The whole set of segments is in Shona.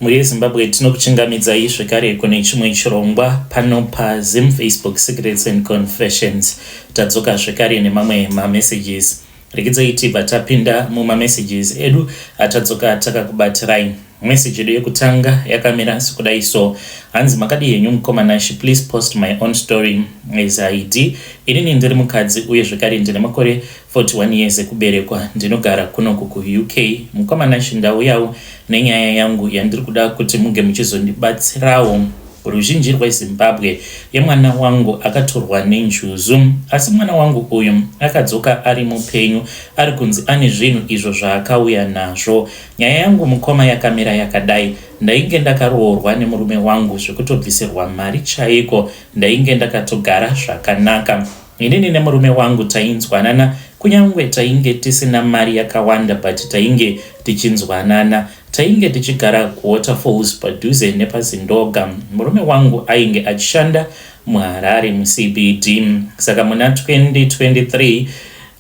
Mhuri yeZimbabwe, tinokuchingamidzai zvekare kune chimwe chirongwa pano paZim Facebook Secrets and Confessions. Tadzoka zvekare nemamwe mamessages. Rekidzai tibva tapinda mumamessages edu atadzoka takakubatirai. Message yedu yekutanga yakamira sekudai so. Hanzi, "Makadii henyu mukoma Nashi? Please post my own story as ID. Inini ndiri mukadzi uye zvekare ndine makore 41 years ekuberekwa. Ndinogara kunoku kuUK. Mukoma Nashi, ndauyawo nenyaya yangu yandiri kuda kuti munge muchizondibatsirawo ruzhinji rweZimbabwe, yemwana wangu akatorwa nenjuzu. Asi mwana wangu uyu akadzoka ari mupenyu, ari kunzi ane zvinhu izvo zvaakauya nazvo. Nyaya yangu, mukoma, yakamira yakadai. Ndainge ndakaroorwa nemurume wangu zvekutobvisirwa mari chaiko. Ndainge ndakatogara zvakanaka. Inini nemurume wangu tainzwanana, kunyange tainge tisina mari yakawanda, but tainge tichinzwanana. Tainge tichigara kuWaterfalls, padhuze nepaZindoga. Murume wangu ainge achishanda muHarare muCBD. Saka muna 2023,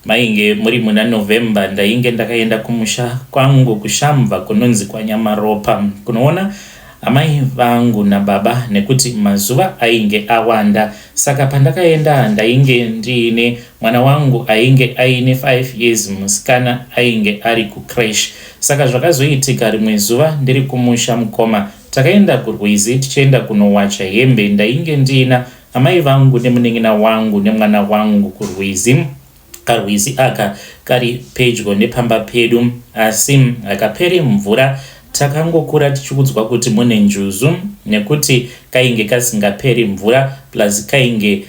mainge muri muna November, ndainge ndakaenda kumusha kwangu kuShamva, kunonzi kwaNyamaropa, kunoona amai vangu nababa nekuti mazuva ainge awanda. Saka pandakaenda, ndainge ndiine mwana wangu ainge aine 5 years, musikana ainge ari kucreche. Saka zvakazoitika rimwe zuva ndiri kumusha, mukoma, takaenda kurwizi tichienda kunowacha hembe. Ndainge ndiina amai vangu nemunin'ina wangu nemwana wangu kurwizi. Karwizi aka kari pedyo nepamba pedu, asi hakaperi mvura. Takangokura tichiudzwa kuti mune njuzu nekuti kainge kasingaperi mvura, plus kainge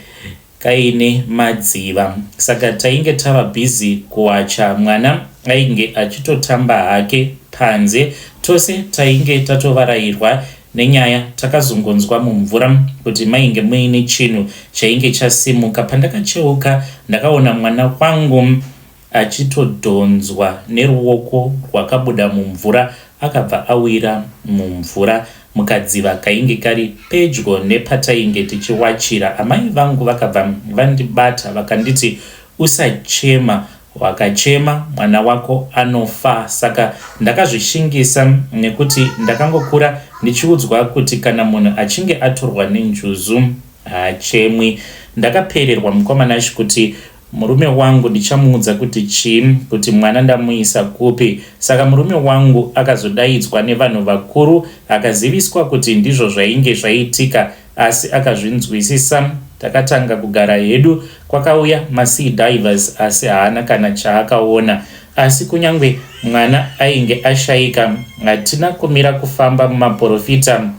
kaine madziva. Saka tainge tava busy kuwacha, mwana ainge achitotamba hake panze. Tose tainge tatovarayirwa nenyaya. Takazongonzwa mumvura kuti mainge muine chinhu chainge chasimuka. Pandakacheuka, ndakaona mwana wangu achitodhonzwa neruoko rwakabuda mumvura. Akabva awira mumvura mukadziva kainge kari pedyo nepatainge tichiwachira. Amai vangu vakabva vandibata vakanditi, "Usachema, wakachema mwana wako anofa." Saka ndakazvishingisa nekuti ndakangokura ndichiudzwa kuti kana munhu achinge atorwa nenjuzu haachemwi. Ndakapererwa, mukoma Nashi, kuti murume wangu ndichamuudza kuti chii, kuti mwana ndamuisa kupi. Saka murume wangu akazodaidzwa nevanhu vakuru, akaziviswa kuti ndizvo zvainge zvaitika, asi akazvinzwisisa. Takatanga kugara hedu. Kwakauya masea divers, asi haana kana chaakaona. Asi kunyange mwana ainge ashayika, hatina kumira kufamba mumaprofita.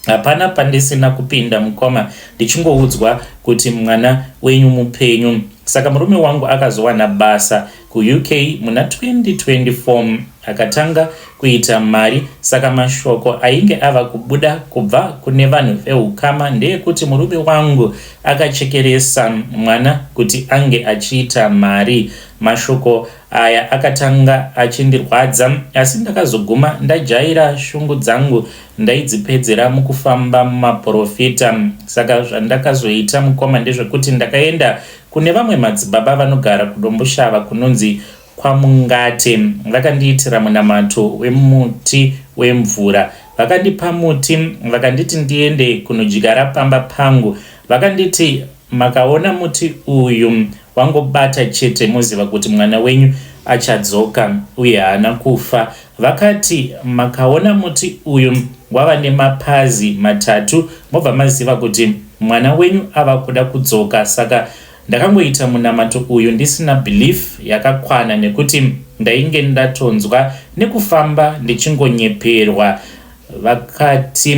Hapana pandisina kupinda, mukoma, ndichingoudzwa kuti mwana wenyu mupenyu. Saka murume wangu akazowana basa kuUK muna 2024, akatanga kuita mari. Saka mashoko ainge ava kubuda kubva kune vanhu veukama ndeyekuti murume wangu akachekeresa mwana kuti ange achiita mari. Mashoko aya akatanga achindirwadza, asi ndakazoguma ndajaira. Shungu dzangu ndaidzipedzera mukufamba mumaprofita. Saka zvandakazoita, mukoma, ndezvekuti ndakaenda kune vamwe madzibaba vanogara kuDomboshava, kunonzi kwaMungate. Vakandiitira munamato wemuti wemvura. Vakandipa muti, vakanditi ndiende kunodyara pamba pangu. Vakanditi, "Makaona muti uyu wangobata chete, moziva kuti mwana wenyu achadzoka uye haana kufa." Vakati, "Makaona muti uyu wava nemapazi matatu, mobva maziva kuti mwana wenyu ava kuda kudzoka." Saka ndakangoita munamato uyu ndisina belief yakakwana nekuti ndainge ndatonzwa nekufamba ndichingonyeperwa. Vakati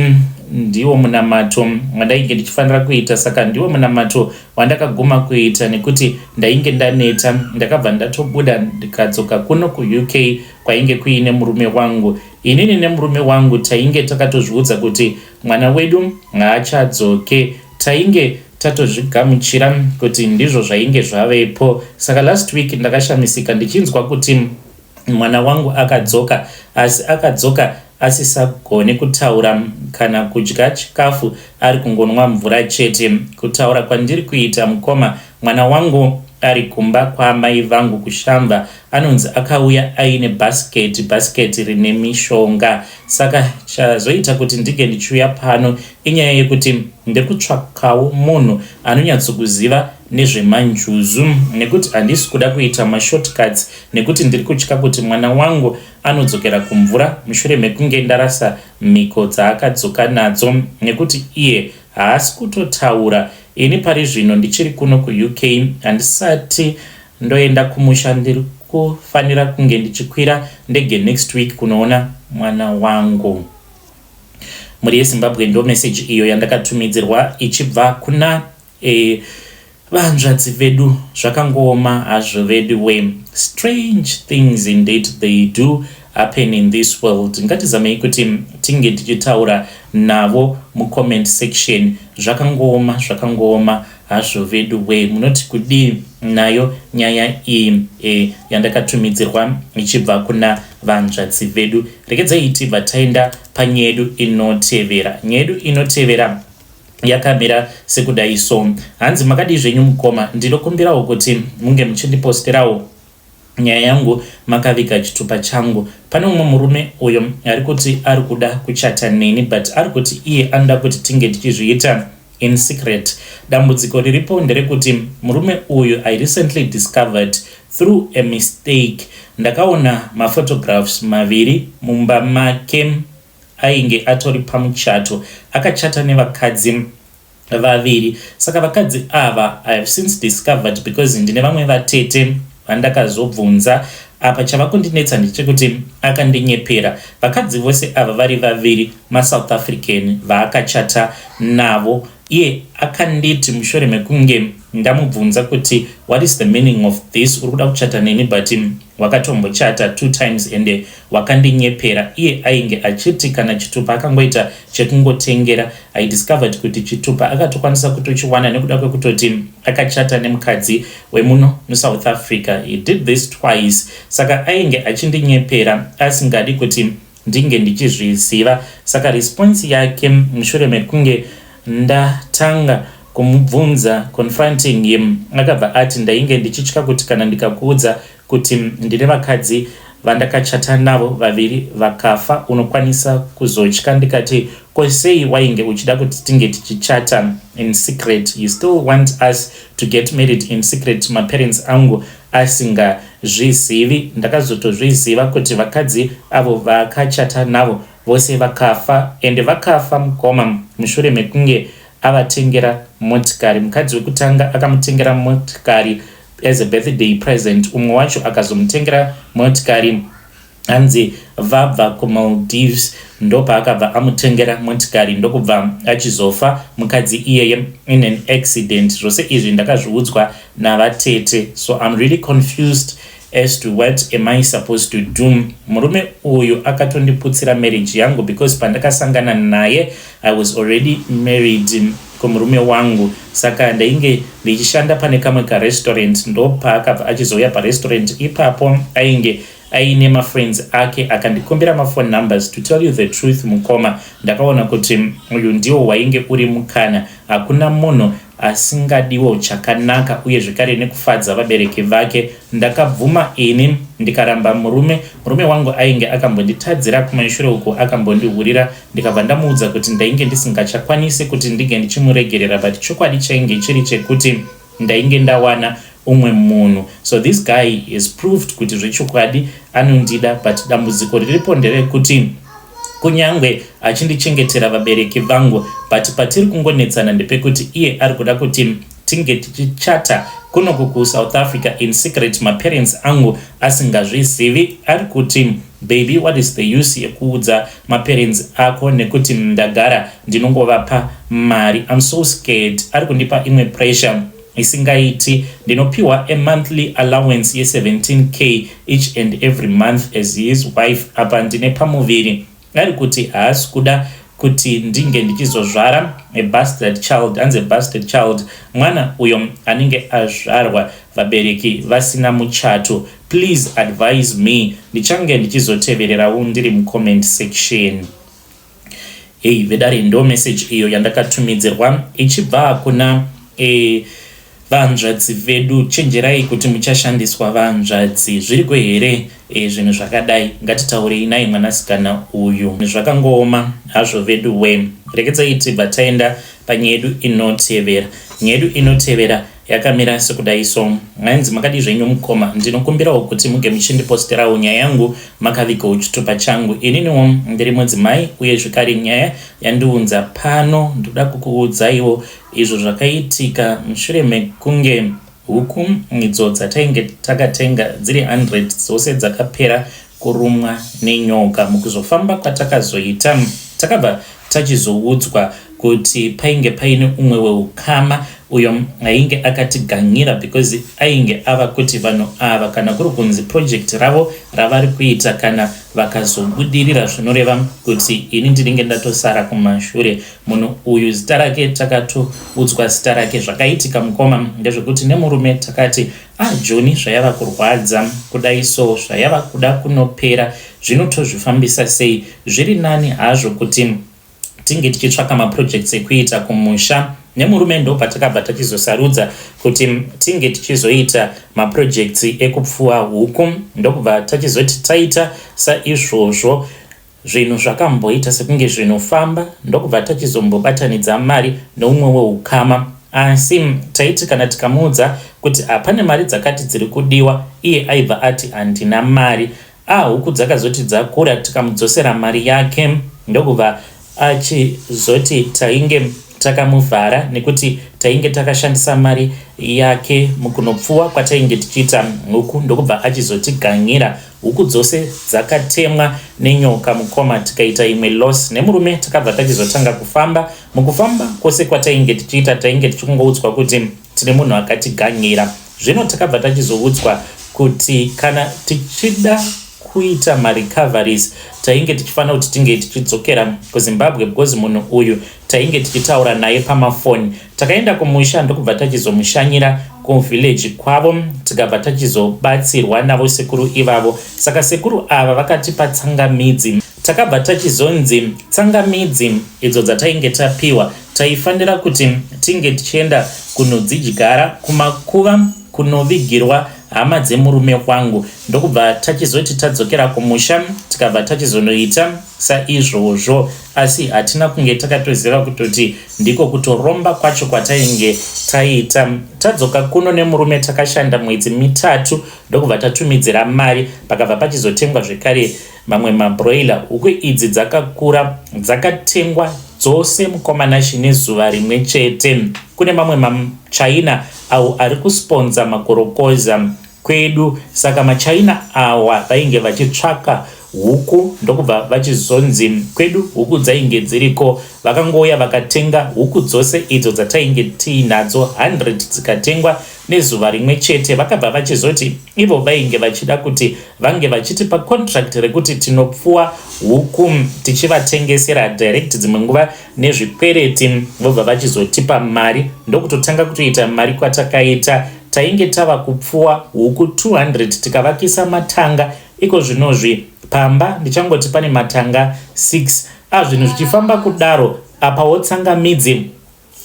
ndiwo munamato wandainge ndichifanira kuita, saka ndiwo munamato wandakaguma kuita nekuti ndainge ndaneta. Ndakabva ndatobuda, ndikadzoka kuno kuUK kwainge kuine murume wangu. Inini nemurume wangu tainge takatozviudza kuti mwana wedu haachadzoke. Tainge tatozvigamuchira kuti ndizvo zvainge zvavepo. Saka last week ndakashamisika ndichinzwa kuti mwana wangu akadzoka, asi akadzoka asisagone kutaura kana kudya chikafu, ari kungonwa mvura chete. Kutaura kwandiri kuita, mukoma, mwana wangu ari kumba kwaamai vangu kuShamva. Anonzi akauya aine bhasiketi, bhasiketi rine mishonga. Saka chazoita kuti ndinge ndichiuya pano inyaya yekuti ndiri kutsvakawo munhu anonyatsokuziva nezvemanjuzu nekuti handisi kuda kuita mashortcuts nekuti ndiri kutya kuti mwana wangu anodzokera kumvura mushure mekunge ndarasa mhiko dzaakadzoka nadzo nekuti iye haasi kutotaura. Ini pari zvino ndichiri kuno kuUK handisati ndoenda kumusha ndiri kufanira kunge ndichikwira ndege next week kunoona mwana wangu. Mhuri yeZimbabwe ndo message iyo yandakatumidzirwa ichibva kuna e, vanzvadzi vedu. Zvakangooma hazvo vedu we. Strange things indeed they do happen in this world. Ngatizamei kuti tinge tichitaura navo mucomment section. Zvakangooma, zvakangooma hazvo vedu we. Munoti kudii nayo nyaya iyi e, yandakatumidzirwa ichibva kuna vanzvadzi vedu? Regedzai tibva taenda panyaya yedu inotevera. Nyaya yedu inotevera yakamira sekudai so. Hanzi, makadii zvenyu mukoma? Ndinokumbirawo kuti munge muchindiposterawo nyaya yangu makaviga chitupa changu. Pane umwe murume uyo ari kuti ari kuda kuchata neni, but ari kuti iye anoda kuti tinge tichizviita in secret. Dambudziko riripo nderekuti murume uyu I recently discovered through a mistake. Ndakaona maphotographs maviri mumba make. Ainge atori pamuchato, akachata nevakadzi vaviri. Saka vakadzi ava I have since discovered because ndine vamwe vatete vandakazobvunza. Apa chava kundinetsa ndechekuti akandinyepera. Vakadzi vose ava vari vaviri maSouth African vaakachata navo. Iye akanditi mushure mekunge ndamubvunza kuti, "What is the meaning of this? Uri kuda kuchata neni but wakatombochata two times ende wakandinyepera." Iye ainge achiti kana chitupa akangoita chekungotengera. I discovered kuti chitupa akatokwanisa kutochiwana nekuda kwekutoti akachata nemukadzi wemuno muSouth Africa. He did this twice. Saka ainge achindinyepera asingadi kuti ndinge ndichizviziva. Saka response yake mushure mekunge ndatanga kumubvunza, confronting him, akabva ati, "Ndainge ndichitya kuti kana ndikakuudza kuti ndine vakadzi vandakachata navo vaviri vakafa, unokwanisa kuzotya." Ndikati, "Ko sei wainge uchida kuti tinge tichichata in secret? You still want us to get married in secret maparents angu asingazvizivi?" Ndakazotozviziva kuti vakadzi avo vakachata navo vose vakafa, ende vakafa mukoma mushure mekunge avatengera motikari. Mukadzi wekutanga akamutengera motikari as a birthday present. Umwe wacho akazomutengera motikari hanzi vabva kuMaldives, ndopaakabva amutengera motikari, ndokubva achizofa mukadzi iyeye in an accident. Zvose izvi ndakazviudzwa navatete, so I'm really confused as to what am I supposed to do. Murume uyu akatondiputsira marriage yangu because pandakasangana naye I was already married kumurume wangu. Saka ndainge ndichishanda pane kamwe karestaurant, ndopaakabva achizouya parestaurant ipapo. Ainge aine mafriends ake, akandikumbira maphone numbers. To tell you the truth mukoma, ndakaona kuti uyu ndiwo wainge uri mukana. Hakuna munhu asingadiwo chakanaka uye zvekare nekufadza vabereki vake. Ndakabvuma ini, ndikaramba murume. Murume wangu ainge akambonditadzira kumashure uku, akambondihurira. Ndikabva ndamuudza kuti ndainge ndisingachakwanisi kuti ndinge ndichimuregerera, but chokwadi chainge chiri chekuti ndainge ndawana umwe munhu. So this guy is proved kuti zvechokwadi anondida, but dambudziko riripo nderekuti kunyange achindichengetera vabereki vangu, but patiri kungonetsana ndepekuti iye ari kuda kuti tinge tichichata kunoku kuSouth Africa in secret, maparents angu asingazvizivi. Ari kuti, "Baby, what is the use yekuudza maparents ako nekuti ndagara ndinongovapa mari?" I'm so scared. Ari kundipa imwe pressure isingaiti. Ndinopiwa a monthly allowance ye17K each and every month as his wife. Apa ndine pamuviri. Ari kuti haasi kuda kuti ndinge ndichizozvara a bastard child. Hanzi bastard child mwana uyo anenge azvarwa vabereki vasina muchato. Please advise me. Ndichange ndichizotevererawo ndiri mucomment section. Ei vedare, ndo message iyo yandakatumidzirwa ichibva kuna e, Vahanzvadzi vedu chenjerai kuti muchashandiswa vahanzvadzi zviriko here e, zvinhu zvakadai ngatitaurei naye mwanasikana uyu zvakangooma hazvo vedu we regedzai tibva taenda panyaya yedu inotevera nyaya yedu inotevera yakamira sekudai so hanzi makadii zvenyu mukoma ndinokumbirawo kuti muge muchindiposterawo nyaya yangu makavigawo chitupa changu ininiwo ndiri mudzimai uye zvekare nyaya yandiunza pano ndoda kukuudzaiwo Izvo zvakaitika mushure mekunge huku idzo dzatainge takatenga dziri 100 dzose dzakapera kurumwa nenyoka. Mukuzofamba kwatakazoita takabva tachizoudzwa kuti painge paine umwe weukama uyo ainge akatiganyira because ainge ava kuti vanhu ava kana kuri kunzi project ravo ravari kuita kana vakazobudirira zvinoreva kuti ini ndinenge ndatosara kumashure. Munhu uyu zita rake takatoudzwa zita rake. Zvakaitika mukoma ndezvekuti nemurume takati ah Joni zvayava kurwadza kudai so zvayava kuda kunopera zvino tozvifambisa sei? Zviri nani hazvo kuti tinge tichitsvaka maprojects ekuita kumusha nemurume ndopatakabva tachizosarudza kuti tinge tichizoita maprojects ekupfuwa huku ndokubva tachizoti taita saizvozvo Zvinhu zvakamboita sekunge zvinofamba ndokubva tachizombobatanidza mari neumwe weukama asi taiti kana tikamuudza kuti hapane mari dzakati dziri kudiwa iye aibva ati handina mari. Ah huku dzakazoti dzakura tikamudzosera mari yake ndokubva achizoti tainge takamuvhara nekuti tainge takashandisa mari yake mukunopfuwa kwatainge tichiita huku ndokubva achizotiganyira Huku dzose dzakatemwa nenyoka mukoma tikaita imwe loss nemurume takabva tachizotanga kufamba. Mukufamba kwose kwatainge tichiita tainge tichingoudzwa kuti tine munhu akatiganyira. Zvino takabva tachizoudzwa kuti kana tichida kuita marecoveries tainge tichifanira kuti tinge tichidzokera kuZimbabwe because munhu uyu tainge tichitaura naye pamafoni. Takaenda kumusha ndokubva tachizomushanyira kuvillage kwavo tikabva tachizobatsirwa navo sekuru ivavo. Saka sekuru ava vakatipa tsangamidzi. Takabva tachizonzi tsangamidzi idzo dzatainge tapiwa taifanira kuti tinge tichienda kunodzidyara kumakuva kunovigirwa hama dzemurume wangu ndokubva tachizoti tadzokera kumusha tikabva tachizonoita saizvozvo asi hatina kunge takatoziva kutoti ndiko kutoromba kwacho kwatainge taita. Tadzoka kuno nemurume takashanda mwedzi mitatu ndokubva tatumidzira mari pakabva pachizotengwa zvekare mamwe mabroiler. Huku idzi dzakakura dzakatengwa dzose mukoma Nashy nezuva rimwe chete. Kune mamwe maChina awo ari kusponza makorokoza kwedu saka maChina awa vainge vachitsvaka huku ndokubva vachizonzi kwedu huku dzainge dziriko vakangouya vakatenga huku dzose idzo dzatainge tiinadzo 100 dzikatengwa nezuva rimwe chete vakabva vachizoti ivo vainge vachida kuti vange vachitipa contract rekuti tinopfuwa huku tichivatengesera direct dzimwe nguva nezvikwereti vobva vachizotipa mari ndokutotanga kutoita mari kwatakaita Tainge tava kupfuwa huku 200 tikavakisa matanga iko zvinozvi pamba ndichangoti pane matanga 6 a zvinhu zvichifamba kudaro apawo tsangamidzi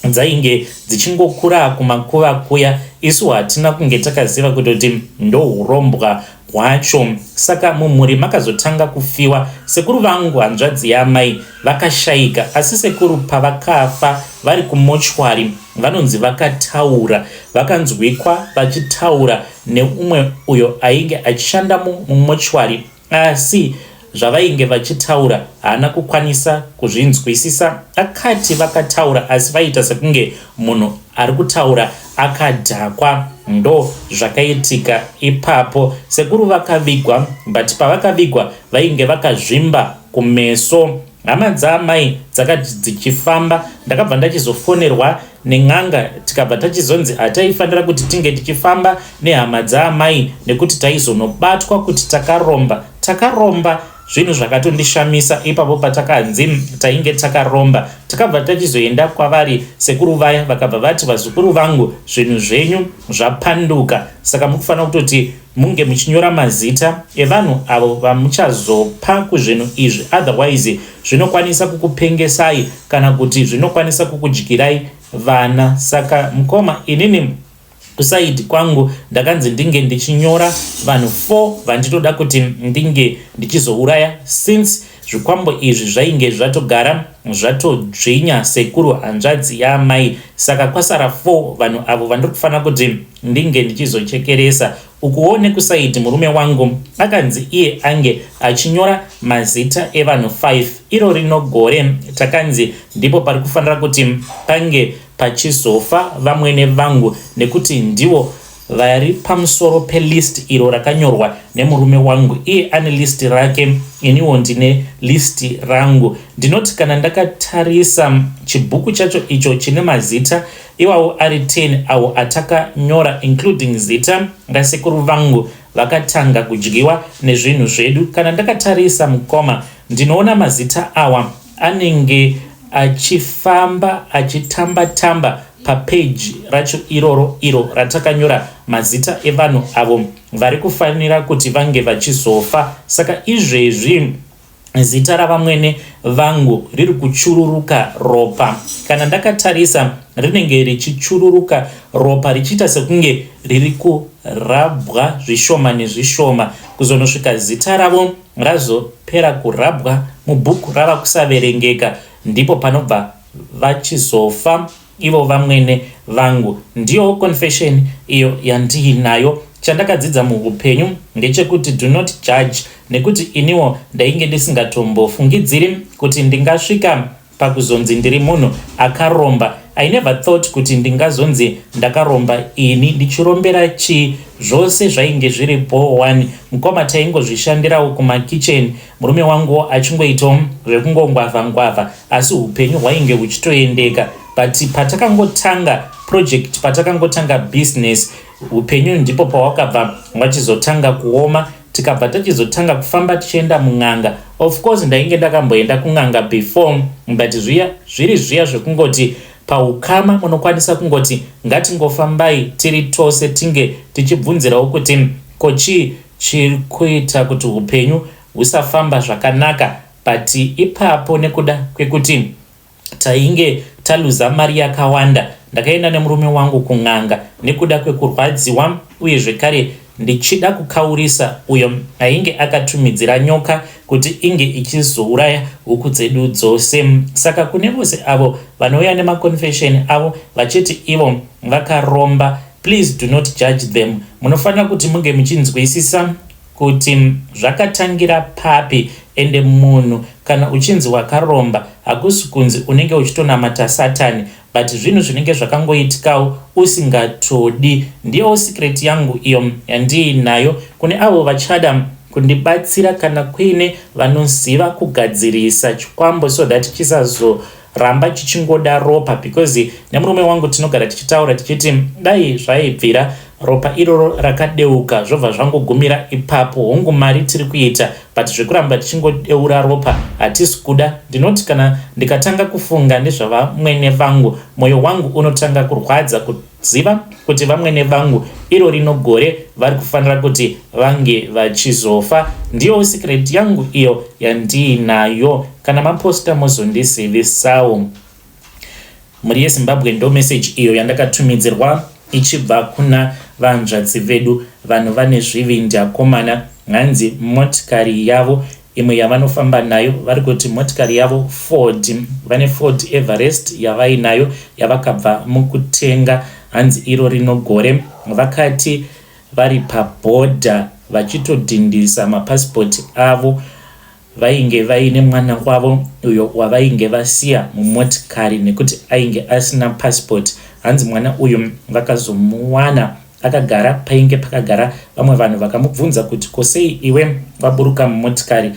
dzainge dzichingokura kumakuva kuya isu hatina kunge takaziva kutoti ndohurombwa hwacho saka mumhuri makazotanga kufiwa sekuru vangu hanzvadzi yaamai vakashaika asi sekuru pavakafa vari kumochwari vanonzi vakataura vakanzwikwa vachitaura neumwe uyo ainge achishanda mumochwari asi zvavainge vachitaura haana kukwanisa kuzvinzwisisa akati vakataura asi vaiita sekunge munhu ari kutaura akadhakwa ndo zvakaitika ipapo sekuru vakavigwa but pavakavigwa vainge vakazvimba kumeso hama dzaamai dzakati dzichifamba ndakabva ndachizofonerwa nen'anga tikabva tachizonzi hataifanira kuti tinge tichifamba nehama dzaamai nekuti taizonobatwa kuti takaromba takaromba zvinhu zvakatondishamisa ipapo patakanzi tainge takaromba takabva tachizoenda kwavari sekuru vaya vakabva vati vazukuru vangu zvinhu zvenyu zvapanduka saka mukufanira kutoti munge muchinyora mazita evanhu avo vamuchazopa kuzvinhu izvi otherwise zvinokwanisa kukupengesai kana kuti zvinokwanisa kukudyirai vana saka mukoma inini. Kusaidi kwangu ndakanzi ndinge ndichinyora vanhu 4 vandinoda kuti ndinge ndichizouraya since zvikwambo izvi zvainge zvatogara zvatodzvinya sekuru hanzvadzi yaamai saka kwasara 4 vanhu avo vandiri kufanira kuti ndinge ndichizochekeresa. Ukuwo nekusaidi murume wangu akanzi iye ange achinyora mazita evanhu 5 iro rino gore takanzi ndipo pari kufanira kuti pange pachizofa vamwene vangu nekuti ndivo vari pamusoro pelist iro rakanyorwa nemurume wangu. Iye ane list rake iniwo ndine list rangu. Ndinoti kana ndakatarisa chibhuku chacho icho chine mazita iwawo ari 10 awo atakanyora including zita rasekuru vangu vakatanga kudyiwa nezvinhu zvedu. Kana ndakatarisa mukoma ndinoona mazita awa anenge achifamba achitamba tamba papage racho iroro iro ratakanyora mazita evanhu avo vari kufanira kuti vange vachizofa. Saka izvezvi zita ravamwene vangu riri kuchururuka ropa. Kana ndakatarisa rinenge richichururuka ropa richiita sekunge riri kurabwa zvishoma nezvishoma kuzonosvika zita ravo razopera kurabwa mubhuku rava kusaverengeka ndipo panobva vachizofa ivo vamwene vangu. Ndiyo confession iyo yandiinayo. Chandakadzidza muhupenyu ndechekuti do not judge nekuti iniwo ndainge ndisingatombofungidziri kuti ndingasvika pakuzonzi ndiri munhu akaromba. I never thought kuti ndingazonzi ndakaromba ini ndichirombera chii zvose zvainge zviri bhoo wani. Mukoma taingozvishandirawo kumakitchen murume wanguwo achingoitawo zvekungongwavha ngwavha asi hupenyu hwainge huchitoendeka but patakangotanga project patakangotanga business hupenyu ndipo pawakabva wachizotanga kuoma tikabva tachizotanga kufamba tichienda mun'anga. Of course ndainge ndakamboenda kun'anga before but zviya zviri zviya zvekungoti paukama munokwanisa kungoti ngatingofambai tiri tose tinge tichibvunzirawo kuti ko chii chiri kuita kuti hupenyu husafamba zvakanaka but ipapo nekuda kwekuti Tainge taluza mari yakawanda. Ndakaenda nemurume wangu kun'anga nekuda kwekurwadziwa uye zvekare ndichida kukaurisa uyo ainge akatumidzira nyoka kuti inge ichizouraya huku dzedu dzose. Saka kune vose avo vanouya nemaconfession avo vachiti ivo vakaromba please do not judge them. Munofanira kuti munge muchinzwisisa kuti zvakatangira papi ende munhu kana uchinzi wakaromba hakusi kunzi unenge uchitonamata satani but zvinhu zvinenge zvakangoitikawo usingatodi. Ndiyowo secret yangu iyo yandiinayo kune avo vachada kundibatsira kana kuine vanoziva kugadzirisa chikwambo so that chisazo ramba chichingoda ropa because nemurume wangu tinogara tichitaura tichiti dai zvaibvira ropa iroro rakadeuka zvobva zvangogumira ipapo. Hongu mari tiri kuita but zvekuramba tichingodeura ropa hatisi kuda. Ndinoti kana ndikatanga kufunga nezvavamwene vangu moyo wangu unotanga kurwadza kuziva kuti vamwene vangu iro rino gore vari kufanira kuti vange vachizofa. Ndiyo secret yangu iyo yandiinayo. Kana maposta mozondizivisawo. Mhuri yeZimbabwe ndo message iyo yandakatumidzirwa ichibva kuna vanzvadzi vedu. Vanhu vane zvivindi akomana. Hanzi motikari yavo imwe yavanofamba nayo vari kuti motikari yavo Ford, vane Ford Everest yavainayo yavakabva mukutenga hanzi iro rino gore vakati vari pabhodha vachitodhindisa mapasipoti avo Vainge vaine mwana wavo uyo wavainge vasiya mumotikari nekuti ainge asina passport. Hanzi mwana uyu vakazomuwana akagara painge pakagara vamwe vanhu vakamubvunza kuti ko sei iwe waburuka mumotikari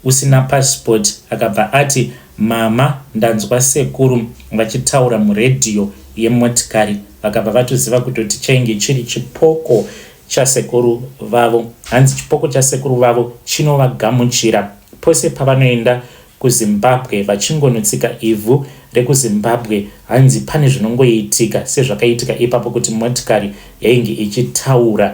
usina passport akabva ati mama ndanzwa sekuru vachitaura muredhiyo yemotikari vakabva vatoziva kutoti chainge chiri chipoko chasekuru vavo. Hanzi chipoko chasekuru vavo chinovagamuchira pose pavanoenda kuZimbabwe vachingonotsika ivhu rekuZimbabwe hanzi pane zvinongoitika sezvakaitika ipapo kuti motikari yainge ichitaura.